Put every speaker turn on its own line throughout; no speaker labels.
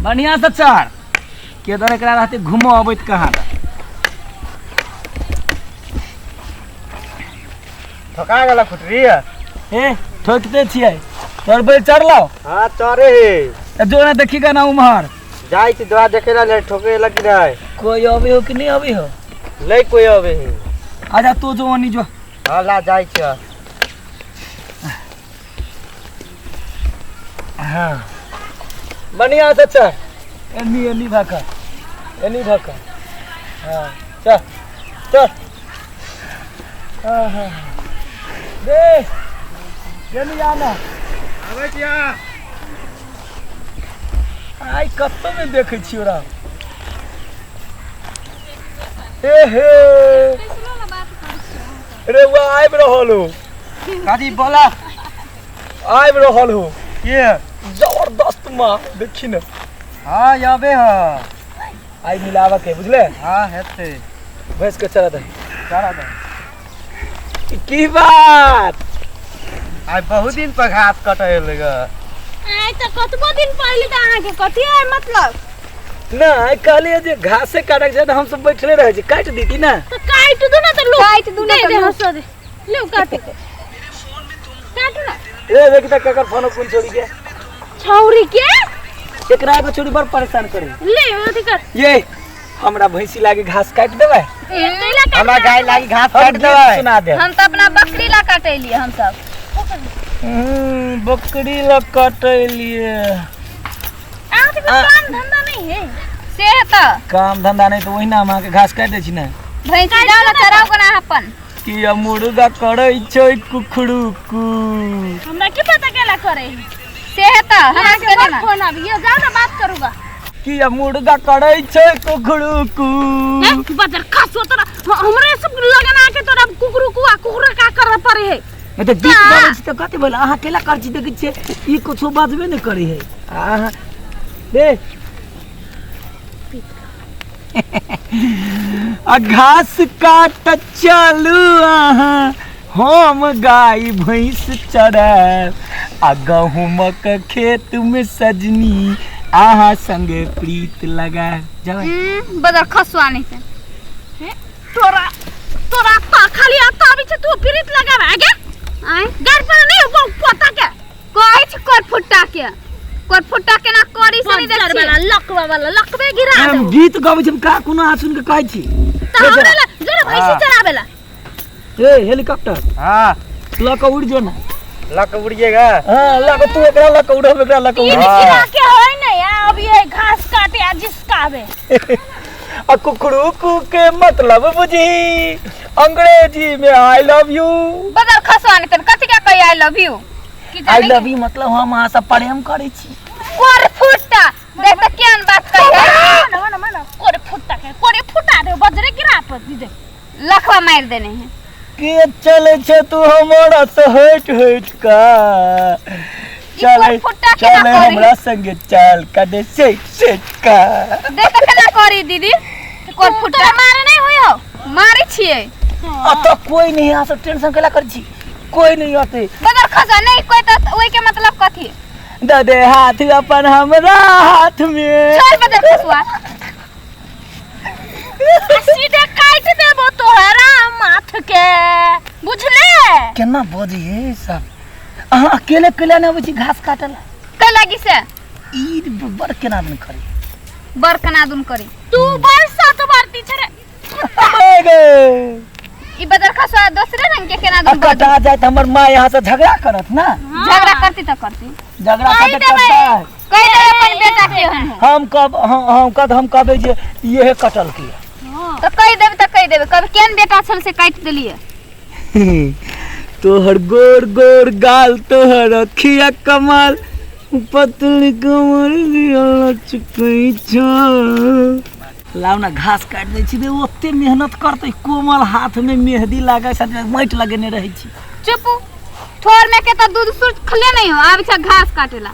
बढ़िया से चढ़ केदर एकरा रहते घूमो अबैत कहाँ
थका गेल खुटरी।
ए ठोकते छियै तोर बैल चढ़लो।
हाँ चढ़े हे।
त जो ना देखी ना उम्हर
जाइ छी दवा देखे ला ठोके ला कि नहीं।
कोई अबे हो कि नहीं अबे हो?
नहीं कोई अबे है।
अच्छा तू जो ओनी जो।
हाँ ला जाइ छी।
हाँ बढ़िया से चढ़, एनी एनी भाका एनी भाका। हाँ चल चल। हाँ हाँ दे जल्दी आना।
आबै छिया।
आइ कतौ में देखै छियौ रा। ए हे रे वो आबि रहल हो।
काजी बोला।
आबि रहल हो।
के
जबरदस्त माँ देखी न।
हाँ आबे ह।
आइ मिलावा के बुझले।
हाँ हेतै।
भैंस के चरा दे।
चरा दे।
की बात?
आइ बहुत दिन पर घास कटै लग।
आइ त कतबो दिन पहिले त अहाँ के कथी है मतलब?
नहीं कहलिए जे घासे काटक छै त हम सब बैठले रहै छी, काटि दीती ना।
त काटि दू ना त लो।
काटि दू ना
दे
त
दे
लो।
हंसो दे। लो काटू। काटू ना।
ए देखी त ककर फोन कोन छोड़ी के।
छौरी के?
एकरा एगो छोड़ी बड़ परेशान करे।
ले अथी कर।
ये हमरा भैंसी लागी घास काटि देबै।
ए कैला काट।
हमरा गाय लागी घास
हम
काटि
गीत
देबै।
सुना देब।
हम त अपना बकरी ला काटेलिए हम सब।
बकरी ला काटेलिए।
अहाँ के काम धंधा नहीं है।
से है त
काम धंधा नहीं तो वही ना हम अहाँके घास काटि दै छी ने।
भैंसी जाओ ना चराउ कोना अपन।
कि मुर्गा करै छै कुखड़ू कू।
हमरा की पता केला करे।
से है त हमरा
अहाँके
के
बड़
देना।
फोन आबि जाओ ना बात करूगा।
कि मुर्गा करै छै कुखड़ू कू।
ए बदर खसो तोरा हमरे सब लगन आके तोरा कुकरू कुआ कुकरू का करे पड़े है।
नहीं तो गीत गाबै छी त कथी भेल? अहाँ केला कर छी देखै छियै ई कुछो बाजबे नहि करै है। अहाँ दे आ घास काट चलू अहाँ हम गाय भैंस चरायब आ गहूँमक खेत में सजनी अहाँ संगे प्रीत लगायब। जाबै।
बदर खसुआ नहीं से।
तोरा तोरा ता खाली आता आबै छै तू प्रीत लगाबे आगे।
आय
घर पर नहीं वो पोता के
कहै छै कर फुट्टा के। कर फुट्टा के ना करी से नहीं
बज्जर
देखै
वाला लकवा वाला लकवे गिरा
हम
देबो।
गीत गाबै छी हम का कोनो अहाँ सुन के कहै छी।
त हमरा ला जरा भैंसी चराबेला।
ए हेलीकॉप्टर।
हां
ल के उड़ जो ना।
ल के उड़िएगा।
हां ल के तू एकरा ल के उड़ हम एकरा ल के उड़।
ई गिरा के होय नहीं अब ये घास काटे आ जिसकावे।
आ कुकड़ू कू के मतलब बुझी अंग्रेजी में I love you.
बदल खसवा नहीं तन कथी के कही I love you?
I love you मतलब हम अहाँ से प्रेम करै छी।
कोर फुट्टा देख त केहन बात कही है।
ना ना ना कोरे फुट्टा के कोरे फुटा दे बजरे गिरा पर दी दे।
लखवा मार देने है।
के चले छे तू हमरा से हट हट का चले
फुट्टा केना
चले
करी?
हमरा संगे चल कदे सेट सेट का।
देख त केना करी दीदी कोर फुट्टा
तोरा मारे नहीं होय हो।
मारे छियै।
अतः कोई नहीं यहाँ से टेंशन केला कर छी कोई नहीं आते।
बदर खसा नहीं कोई त ओइ के मतलब कथी?
दे दे हाथ अपन हमरा हाथ में।
छोड़ बदर खसुआ।
सीधे काट देबो तोहरा माथ के बुझले।
केना बजिए सब अहाँ अकेले अकेले नहि अबै छी घास काटल
कै लागी से?
ई बड़ केना दिन करी।
बड़ केना दुन करी।
तू बड़ सात बार पीछे रे।
ई बदर खसुआ दोसरे रंग के केना दुन
कटा जाए त हमर माँ यहाँ से झगड़ा करत ना।
झगड़ा करती त करती।
झगड़ा करते करता है।
कहि देबै अपन बेटा के हन।
हम कब हम कब हम कहबै जे इहे कटल के।
त कहि देबै त कहि देबै कब केहन बेटा छल से काटि देलियै।
तोहर गोर गोर गाल तोहर अखिया कमाल पतली कमर लचकै छौ। लाउ ना घास काटि दै छी रे ओते मेहनत करतै कोमल हाथ में मेहदी लागै छै माटि लगेने रहै छी।
चुप ठोर में के त दूध सुट खले नहीं हो आबै छै घास काटेला।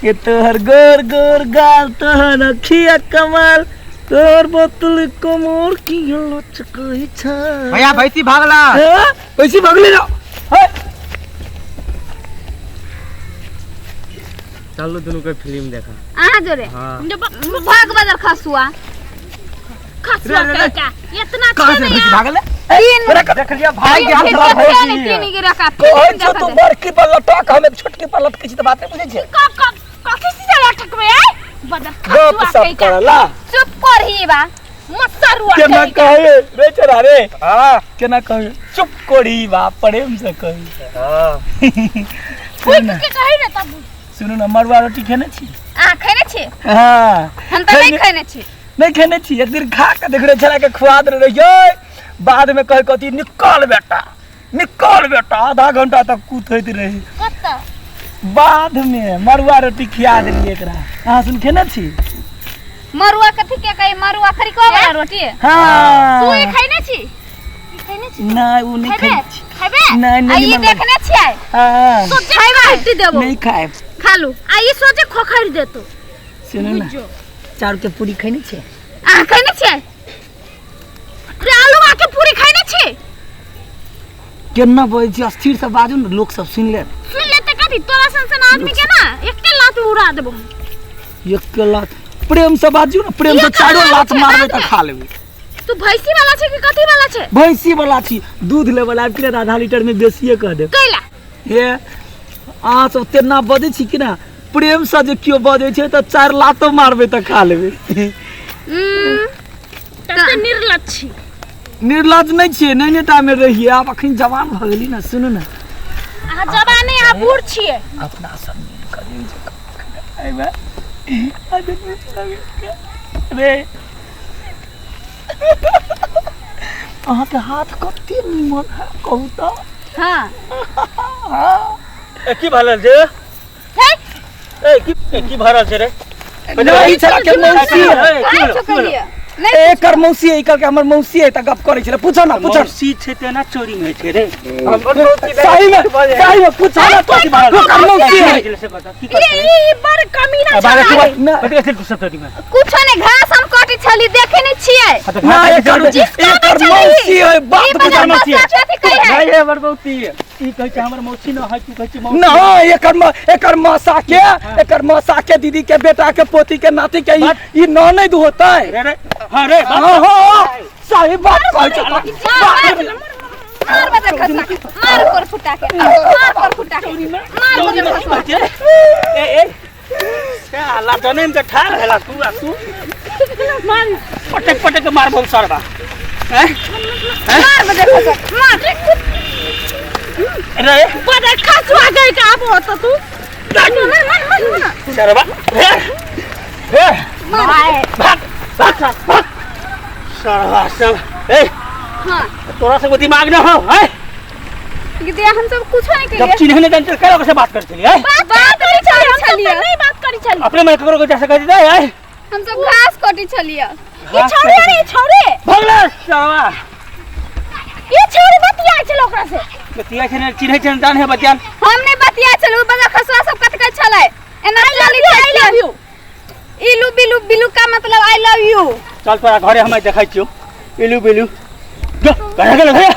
ये तोहर गोर गोर गाल तोहर अखिया कमाल तोहर बोतल कमर की लचकै छै।
भैया भैंसी भागला।
भैंसी भागले ना।
चलू दुनू के फिल्म देखा
अहाँ जोरे
हां
भाग बदल खसुआ
खसुआ का इतना
कहाँ से भैंसी भागल
तीन
देख लिया भाई
तीन
के
फिर
हाथ
के
भैंसी
तीन तीन गिरा का
कहै छौ तू बड़की पर लटक हम एक छोटकी पर लटकै छी तऽ बात नहि बुझै छै
का का कथी से लटकबे ए बदल
गप
खसुआ
सप
का
करला
चुप कर ही बा
मसरुआ
केना कहे रे चोरा रे
हां
केना कहे चुप कोड़ी बा प्रेम से कही
हां
फूक के कही ना तब
सुनू ना मरुआ रोटी खेने छी
अहाँ खेने छी
हाँ
हम तऽ नहीं खेने छी
नहीं खेने छी एक दिन खा के देख रहे छला के खुआ दे रहियै बाद में कहे कथी निकल बेटा निकल बेटा आधा घंटा तक कूद रही
कत
बाद में मरुआ रोटी खिया देलियै एकरा अहाँ सुन खेने छी
मरुआ कथी के कही मरुआ खरी को वाला रोटी
हाँ
तू ई खैने छी ई खैने छी
नहीं उ नहीं
खैबे
खेने छी
खैबे
नहीं
आ
नहीं
ई
मन
देखने छियै
हाँ
सोचे काट देबो
नहीं खाएब
खा लू
आ ई सोचे खोखर देतो
सुनू ना
बुझो
चाउर के पूरी खेने छी
अहाँ खेने छियै
रे आलूआ के पूरी खैने छी
केना बजै छी अस्थिर से बाजू ने लोक सब सुनि लेत
सुन लेते कथी तोरा सन सन आदमी के ना एकटे लात उड़ा देबो
एक लात प्रेम से बाजू ना प्रेम से
ये
चारो
कहाँ
लात
छै,
मारबै
बाद
तऽ
में?
खा लेबै
तू भैंसी वाला छै कि कथी वाला छै
भैंसी वाला छी दूध लेबै आबि गेलै आधा लीटर में बेसिए कह देब
कैला
हे अहाँ सब तेना बजै छी कि ना प्रेम से जे केओ बजै छै तऽ चारि लातो मारबै तऽ खा लेबै
तते निर्लज छी
निर्लज नहि छियै नैने टा मे रहियै आब अखन जवान भऽ गेली ने सुनू ने
अहाँ जवान अहाँ बूढ़ छियै
अपना सब मिल कऽ जे छै एहिमे रे अहाँके हाथ कते नीमन है कहू तऽ
हाँ
ए की भरल छै
हे
ए की ए, की भरल छै रे
नहीं छला के मौसी है
ए, की
आइ
भेल?
चुकलियै
की भेल?
नहीं
एकर मौसी है एकर के हमर मौसी है तऽ गप करै छलै पूछो ना पूछो
मौसी छै तेना चोरी में छै रे
सही में सही में पूछो ना
की भरल
ओकर मौसी है
से बता की
ये
करतै
ई बड़ कमीना
बारह
छै
की
ना।
बता तू सब चोरी में
कुछो नहीं घास हम काटे छली देखे नहीं छियै
ना एकर एकर मौसी है बात बुझा
मौसी है।
कथी कही है
नहीं हमर मौसी है ई कहै छै हमर मौसी न है तू कहै छै मौसी
ना एकर एकर मौसा के एकर मौसा के दीदी के बेटा के पोती के नाती के ई ई ननद होतै
रे रे हां रे
हाँ हाँ सही बात कहै छौ
मार मार बदल खसा के मार कर फुटा के मार कर फुटा के मार बदल खसा के।
ए ए साला जने में ठार भेला तू आ तू
मार
पटक पटक के मारबो सरबा हैं
मार बदल खसा के, मार
रे
बड़ खसुआ गई का आब होत तू मार मार मार मार
सरबा रे रे
मार
भाग भाग भाग सरबा सब ए
हाँ
तोरा सब दिमाग न हो हैं
दीदी हम सब कुछो नहीं
जब
करिए
चिन्ह नहीं जानते करो से बात करते हैं
बात करी
हम सब
छलियै
नहीं बात करी छली
अपने मन ककरो को जैसे कह दे हैं
हम सब घास काटे छलियै
ई छौड़े रे ई छौड़े
भगला सरबा
ई छौड़े बतिया छल ओकरा से
बतिया छै ने चिन्ह छै जान है बतियान
हम नहीं बतिया छलू बदल खसुआ सब कत कत छलै एना चली
I love you
इलू बिलू बिलू का मतलब I love you
चल तोरा घरे हम देखै छियौ इलू बिलू जो घरे गेल घरे